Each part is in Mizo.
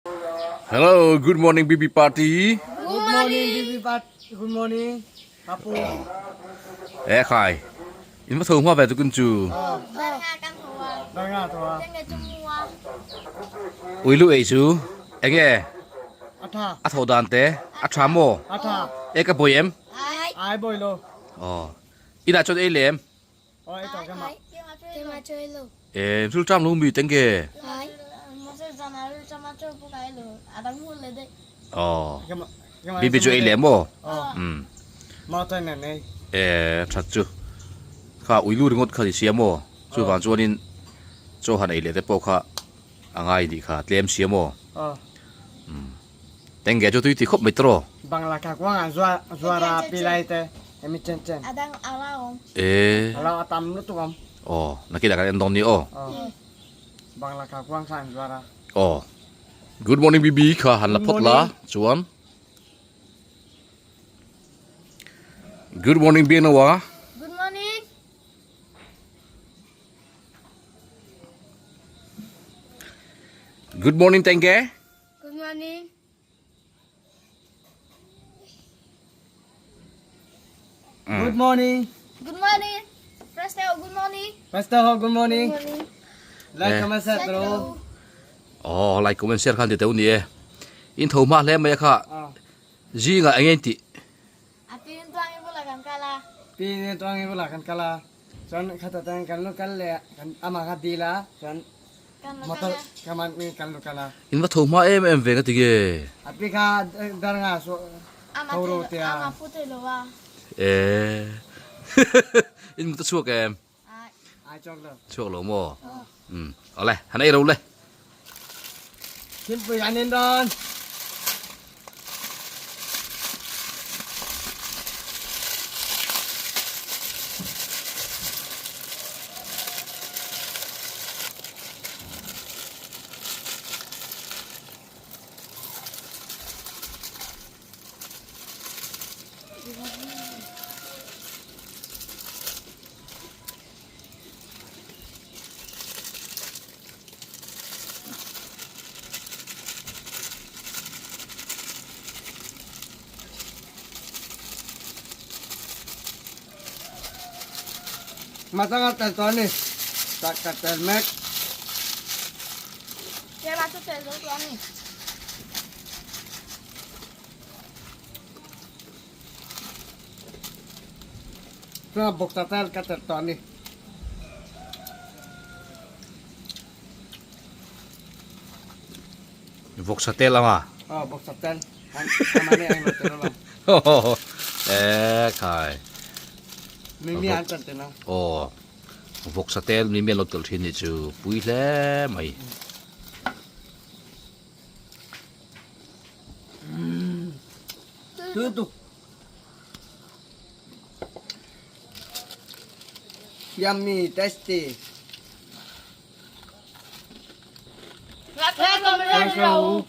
Hello, good morning BB party. Good morning BB party. Good morning. Papu. E khai. In va tho hma ve tukun chu. Banga to. Ui lu ei chu. Enge? Atha. A tho dan te. A tha mo. Atha. E ka boi em? Ai boi lo. Oh. Ina chon ei lem. Oi to ka ma. E sul tram lu mi tenge. Oh. BB chu ei lem mo. Um. Ma ta na nei. E that chu. Kha ui lu ringot kha ni sia mo. Chu wang chuanin chaw han ei leh te pawh kha a ngai nih kha tlem sia maw? Aw. Umm. Tenge chu tui ti khawp mai tawh. Bangla kha kuang ah zua zuara pi lai te emi chen chen. A dang a la awm. E. A la a tam lutuk awm. Aw, nakin ah kan en dawn ni aw. Aw. Bangla kha kuang kha an zuara. Aw. Good morning BB kha han la phawt la chuan. Good morning Biangnawa. Good morning. Good morning Tenge. Good morning. Good morning. Good morning. First of all, good morning. First of all, good morning. Good morning. Like Eh. comment share bro. Oh, like comment share khan ti teu ni e. In tho ma hle mai kha. Ah. Zinga engeng ti. A tin tuang in bula kan kala. Pi ne tuang in bula kan kala. Chuan khata tang kan lo kal leh kan amah kha dil a chuan motor kaman mi kan lo kal a. In va tho hma em em ve nga tige. A pi kha dar nga so tho ro te a. Ama phu thei lo a. E in mut a chhuak em. Ai chhuak lo. Chhuak lo maw? Um awle han ei ro le. Thilpui an in dawn. Matanga tel to ni. Tak ka tel mek. Ke ma chu tel zo to ni. Chuan bawksa tel ka tel tawh a ni. Vawksa tel anga? Aw, bawksa tel. Amah nih a englo tel alawm. E khai. Mimi an tel tel a. Aw, vawksa tel mimi an lo tel thin nih chu pui hle mai. Tui tuk. Yummy, tasty. Thanks, Raul.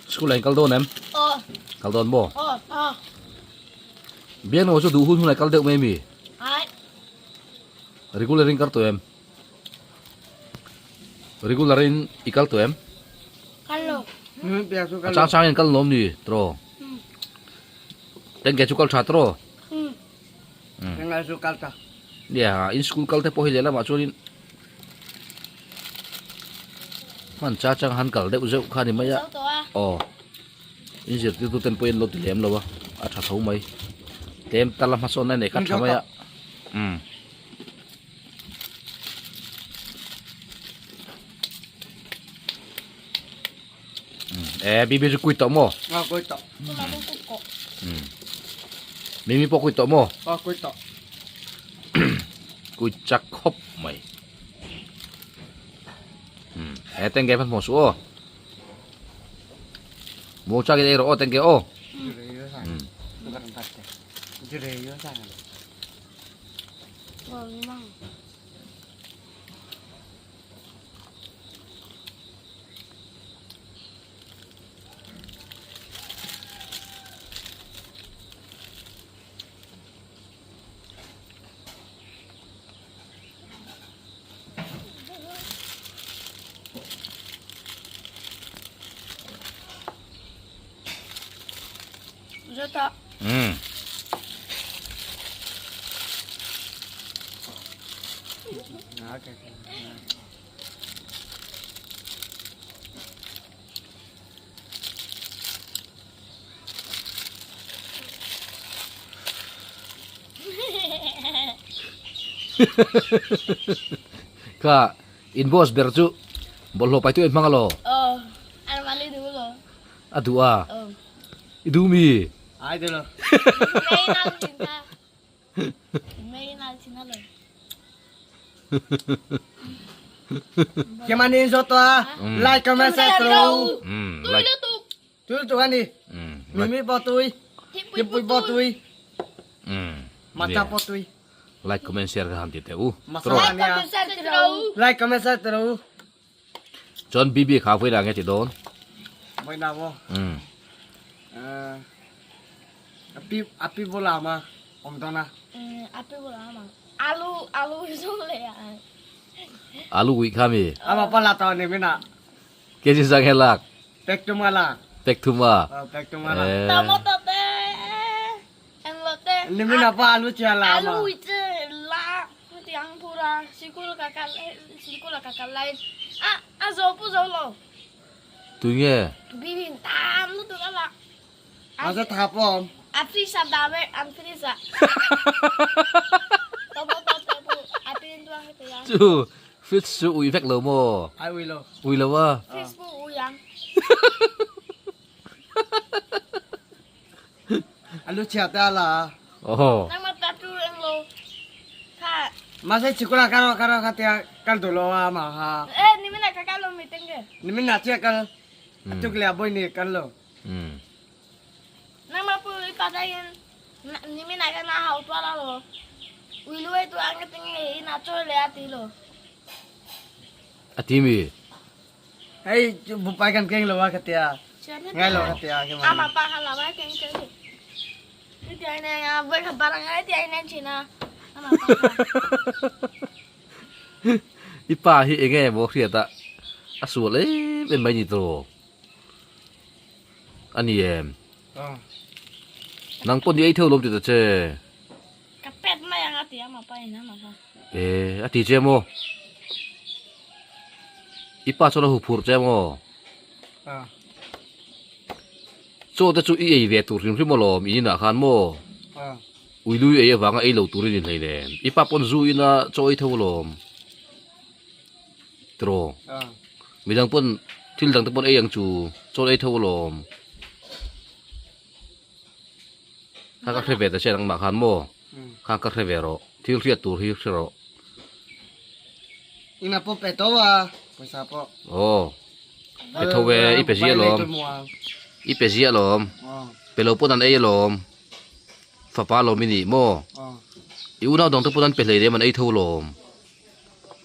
School ah in kal dawn em? Aw. Kal dawn maw? Aw. Aw. Biangno chu duh hun hun ah kal deuh mai mi? Ai. Regular in kal tawh em? Regular in i kal tawh em? Kal lo. A chang chang in kal lawm ni tawh. Tengke chu kal tha tawh. Tengke chu kal tha. Nia, in school kal te pawh hi lehlamah chuanin hman cha chang han kal deuh zeuh kha ni mai a. Aw. In zirtirtu ten pawhin lo ti lem lo a, a tha tho mai. Tlem tal a hmasawn a nei kha tha mai a. Umm. E bibi chu kui tawh maw? A kui tawh. Umm. Mimi pawh kui tawh maw? A kui tawh. Kui chak khawp mai. Umm. E tengge hman hmuh suh aw. Mu chak in ei rawh aw tengge aw. Umm. Um. Kha in boss ber chu bawlhhlawh pai tu en hmang alaw? Aw, an mali duh lo. A duh a? Aw. I duh mi? Ai duh lo. Mei nal thin ta. Mei nal thin alo. Kemani in zawt tawh a, like comment share tawh. Tui lutuk. Tui lutuk a ni. Mimi pawh tui. Thingpui pawh tui. Matcha pawh tui. Like comment share ka han ti teh u. Masala ania. Like comment share tawh u. Like comment share tawh u. Chuan BB kha vawiin ah nge ti dawn? Vawiin ah maw? Api api bulah ma awm dawn a. Api bulah ma. Alu alu zawng leh a. Alu uih kha mi? Ama pa la tawh ni min ah. Kg zang he lak? Pek thum a la. Pek thum a? Pek thum a la. Tomato te englo te. Ni min ah pa alu chia la ama. Alu uih che la. Hetiang phura sikul ka kal sikula ka kal lai a a zo pu zo lo. Tui nge? Bibin tam lutuk a la. A za tha pawh awm. A fridge a dah vek an fridge ah. Tomato te pawh a pin duang heti ang. Chu fridge chu ui vek lo maw? Ai ui lo. Ui lo a. Fridge pawh ui ang. A lu chhia te a la a. Aw. Nangmah ta tu eng lo kha. Mahse chikula kal rawh kal rawh kha tia kal duh lo a mah kha. E nimin ah ka kal lo mi teng ke. Nimin ah chiah kal. A tuk leh a bawi nih kal lo. Nangmah pu i pa dai in nimin ah khan a hau tual a lo. Ui lu ei tu ang ka ting e in a chawi leh a ti lo. A ti mi? Hei bupai kan keng lo a ka tia. Ngai lo ka tia ke Ama pa kha la ba keng keng ni. Ni tia ne ya voi kha barang ai tia ne china. Ama pa kha. I pa hi enge maw hriat a a sual em em mai ni tawh. A ni em. Nang pawh ni ei theuh lawm ti ta che. Ka pet mai ang a ti ama pa in ama pa. E a ti che maw? I pa chuan a hu phur che maw? Chaw te chu i ei ve tur hrim hrim alawm in inah khan maw? Ui lui ei avanga ei lo turin in hlei nen. I pa pawn zu ina chaw ei tho alawm. Tiraw? Midang pawn thil dang te pawn ei ang chu chaw ei tho alawm. Kha ka hre ve ta che nangmah khan maw? Kha ka hre ve rawh. Thil hriat tur hi hre rawh. Ina pawh pe tho a, pawisa pawh. Aw. Pe tho e, i pe ziah alawm. I pe ziah alawm. Pe lo pawn an ei alawm. Fapa alawm i nih maw? I unau dang te pawn an pe hlei nem an ei tho alawm.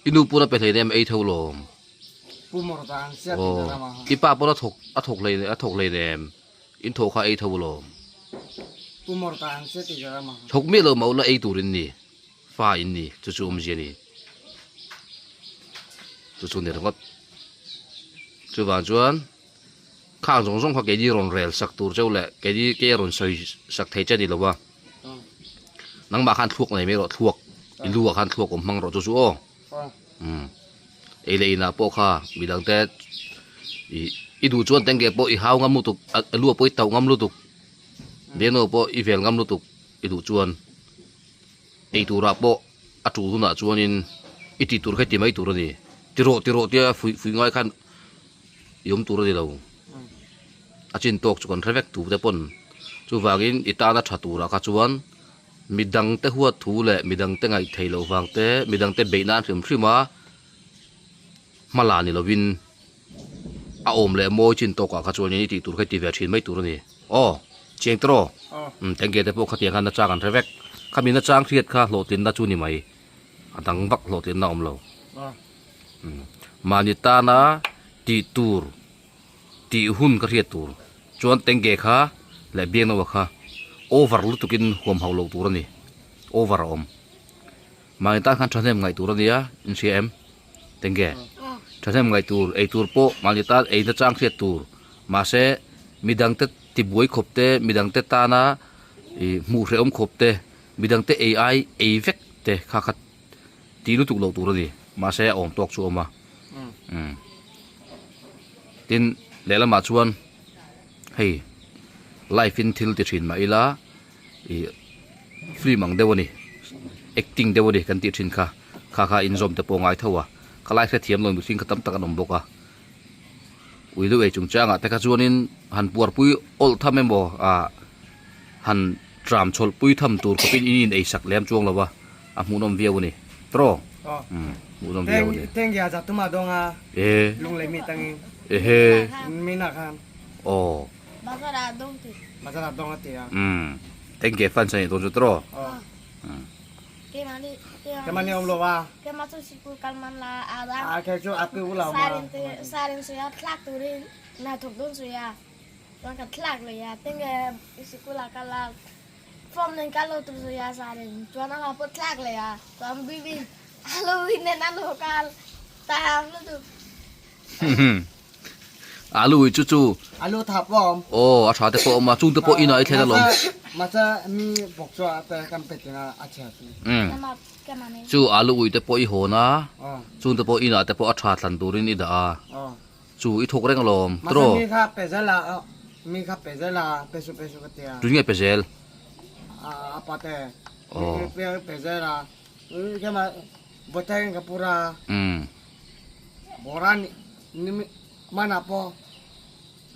I nu pawn a pe hlei nem ei tho alawm. Aw. I pa pawn a thawk a thawk hlei a thawk hlei nem. In thawh kha ei tho alawm. Thawk miah lo mah ula ei tur in ni. Fa in ni. Chu chu awmzia a ni. Chu chu ni ringawt. Chuvang chuan khang zawng zawng kha keini rawn rel sak tur cheu leh keini ke rawn sawi sak thei che a ni lo va. Nangmah khan thluak nei mai rawh thluak. I lu ah khan thluak awm hmang rawh chu chu aw. Umm ei leh inah pawh kha midang te ih i duh chuan tengge pawh i hau ngam lutuk a lua pawh i tauh ngam lutuk deno pawh i vel ngam lutuk i duh chuan ei turah pawh a tul hunah chuanin i tih tur kha i ti mai tur a ni ti rawh ti rawh tia fuih fuih ngai khan i awm tur a ni lo a chin tawk chu kan hre vek tu te pawn chuvangin i tana tha turah kha chuan. Midangte huat thu leh midangte ngaih theih loh vang te, midangte beih nan hrim hrim a hma la ni lovin a awm leh mawi chin tawkah kha chuanin i tih tur kha i ti ve thin mai tur a ni. Aw, chiang tawh. Umm, tengge te pawh khatiang khan nachang an hre vek. Khami nachang hriat kha hlawhtlinna chu ni mai. A dang vak hlawhtlinna a awm lo. Umm, mahni tana tih tur. Tih hun ka hriat tur chuan tengge kha leh biangnawa kha over lutukin huam hauh loh tur a ni, over a awm. Mahni tan khan thahnem ngaih tur a nia, in hria em? Tengge thahnem ngaih tur, ei tur pawh mahni tan ei nachang hriat tur, mahse midangte. tibuai khawp te midang te tana ih hmuh hrehawm khawp te midang te ei ai ei vek te kha kha tih lutuk loh tur a ni mahse a awm tawk chu a awm a umm tin lehlamah chuan hei live in thil ti thin mah ila ih film ang deuh a ni acting deuh a ni kan tih thin kha kha kha inzawm te pawh a ngai tho a khalai hrethiam lo mihring kha tam tak an awm bawk a ui deuh ei chungchangah te kha chuanin han puarpui awlh tham emaw ah han tram chhawlh pui tham tur khawpin in in ei sak lem chuang lo va a hmuhnawm viau a ni tawh umm hmuhnawm viau a ni e ehe aw umm tengge fans a nih dawn chu tawh umm. Alu ui chu chu Alu tha pawh a awm. Aw a tha te pawh a awm a chung te pawh inah i thlen alawm. Mahse mi bawk chu a te kan pe tina a chhia chu. Umm chu alu ui te pawh i hawn a chung te pawh inah te pawh a tha thlan turin i dah a chu i thawk reng alawm tiraw. Mahse mi kha pe zel a mi kha pe zel a pe su pe su ka tia. Tunge pe zel? A pa te. Mi pe zel a kema Bawteng ka pura. Umm. Bora ni ni mana pawh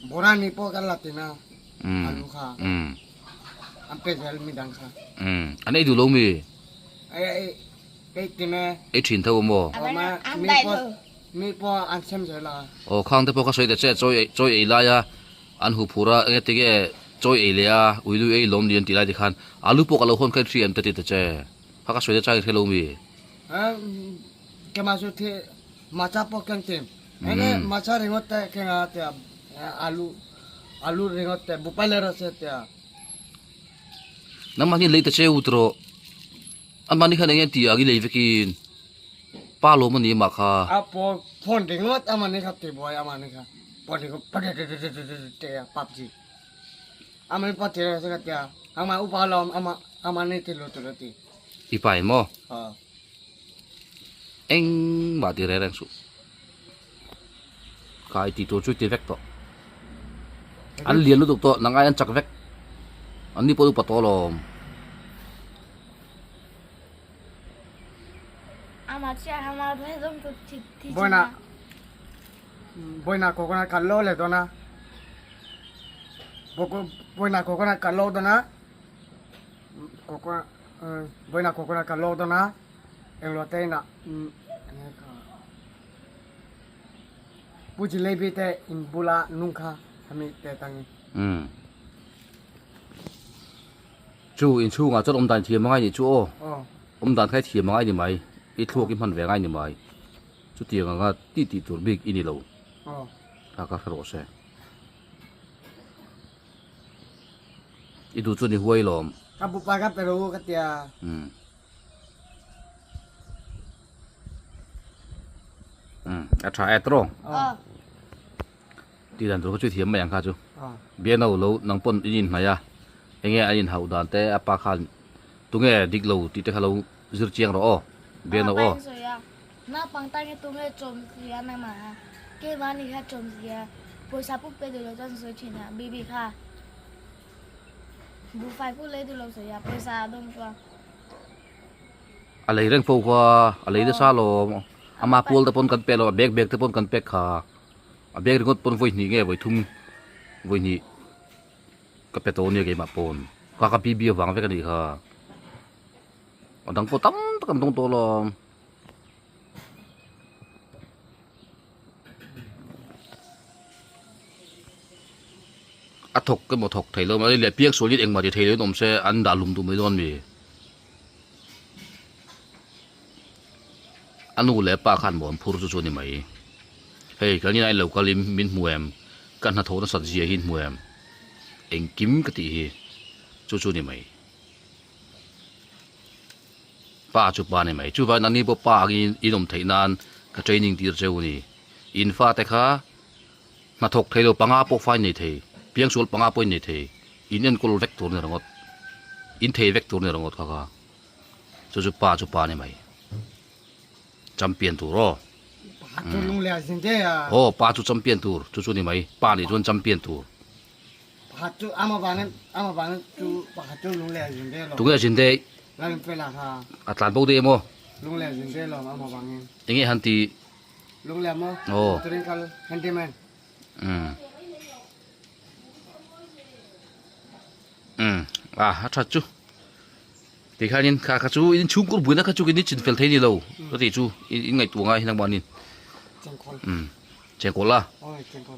Bora ni pawh kan la tin a alu kha an pe zel midang kha. Umm an ei duh lo mi? Ei ei ei tin e. Ei thin tho maw? Aw mi pawh mi pawh an sem zel a. Aw khang te pawh ka sawi ta che chawi ei chawi ei lai a an hu phur a enge tinge chawi ei leh a uilui ei lawm ni an tih lai te khan alu pawh ka lo hawn kha i hria em te ti ta che kha ka sawi ta chang i hre lo mi? Kema chu thi macha pawh keng tim. Enge macha ringawt te keng a tia alu alu ringawt te bupai le rawh se tia. Nangmah hi lei ta che u tawh. Amah ni khan enge ti ang i lei vekin pa lawm a ni amah kha. A paw phone ringawt amah ni kha ti buai amah ni kha phone ringawt te a pubg. Amah ni pa ti rawh se ka tia. Amah upa lawm amah amah ni ti lu tur a ti. I pa emaw? Engmah ti reng reng suh. Kha i tih tur chu i ti vek tawh. An lian lutuk tawh, nang ai an chak vek. An ni pawh upa tawh alawm. Boina boina coconut kan lo leh dawn a. Boina coconut kan lo dawn a. Coconut Vawiinah coconut kan lawk dawn a, englo te inah Pu Jalebi te in bula nung kha hemi te tangin. Umm. Chu inchhungah chuan awmdan thiam angai nih chu aw. Awmdan kha i thiam angai ni mai, i thluak i hman ve angai ni mai. Chutiang anga tih tih tur bik i ni lo. Kha ka hre rawh se. I duh chuan i huai lawm. Ka bupa ka pe ro ka tia. Umm. Umm a tha e tawh. Aw. Ti dan tur kha chu i thiam mai ang kha chu. Biakna lo nang pawn in inhnaih a, enge an inhauh dan te a pa khan tunge dik lo tih te kha lo zir chiang rawh aw. Biakna aw. Naupang tan hi tunge chawm zia na mah a, keimahni kha chawm zia, pawisa pawh pe duh lo chuan sawi thin a, bibi kha buhfai pawh lei duh lo sawi a, pawisa a dawng chuan. A lei reng fo kha, a lei nasa alawm, ama pual te pawn kan pek lo, a bag bag te pawn kan pek kha, a bag ringawt pawn vawi hnih nge vawi thum vawi hnih ka pe tawh ania keimah pawn, kha ka bibi avang vek a nih kha. A dang pawh tam tak an dawng tawh alawm. A thawk emaw thawk thei lo mai leh piang sualin engmah ti thei lo in awm se an dah lum duh mai dawn a ni. A nu leh a pa khan maw an phur chu chu a ni mai. Hei kan inah in lo kal in min hmu em? Ka hnathawh nasat zia hi in hmu em? Engkim ka tih hi chu chu a ni mai. Pa chu pa ni mai. Chuvangin ani pawh pa angin in awm theih nan ka training tir cheu a ni. In fate kha hnathawk thei lo panga pawh fai nei thei. Piangsual panga pawh in nei thei. In enkawl vek tur a ni ringawt. In thei vek tur a ni ringawt kha kha. Chu chu pa chu pa a ni mai. Champion tur aw. Pa chu lung leh a zin te a. Aw pa chu champion tur chu chu ni mai. Pa nih chuan champion tur. Pakhat chu ama vangin ama vangin chu pakhat chu lung leh a zin te lawm. Tunge a zin te? Lalin pela kha. A tlan bo dei emaw? Lung leh a zin te lawm ama vangin. Enge han ti? Lung leh maw? Aw. Turin kal handyman. Umm umm a a that chu tikhanin kha kha chu in chhungkur buaina kha chu in chin fel thei ni lo ka tih chu in ngaihtuah ngai hi nangmahni umm chengkawl a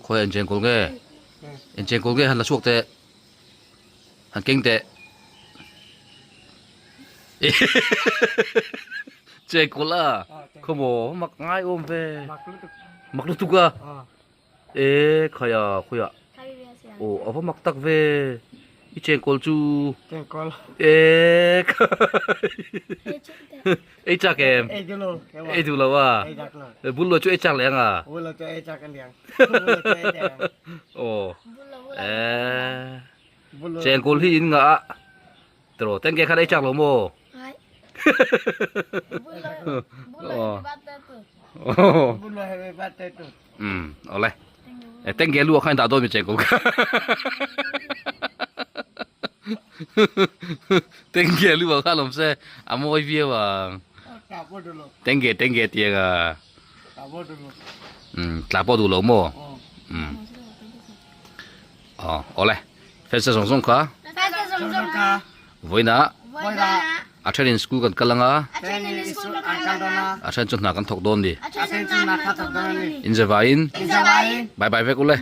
khawi ah in chengkawl nge in chengkawl nge han la chhuak teh han keng teh chengkawl a khawmaw mak ngai awm ve mak lutuk a. E khaia khawiah aw a va mak tak ve i chengkawl chu chengkawl e ei chak em ei duh lo ei duh lo a ei chak lo bul lo chu ei chak leh ang a bul lo chu ei chak aniang bul lo chu ei chak aw e chengkawl hi in ngah a tiraw tengge khan ei chak lo maw Um awle e tengge lu ah khan dah dawn mi chengkawl kha tengge lu ah khan awm se a mawi viau ang tengge tengge tiang a um tla pawh duh lo maw um aw awle fencer zawng zawng kha Vawiinah a thenin school kan kal anga a then chu hna kan thawk dawn ni. Inzavaiin bye bye vek ule.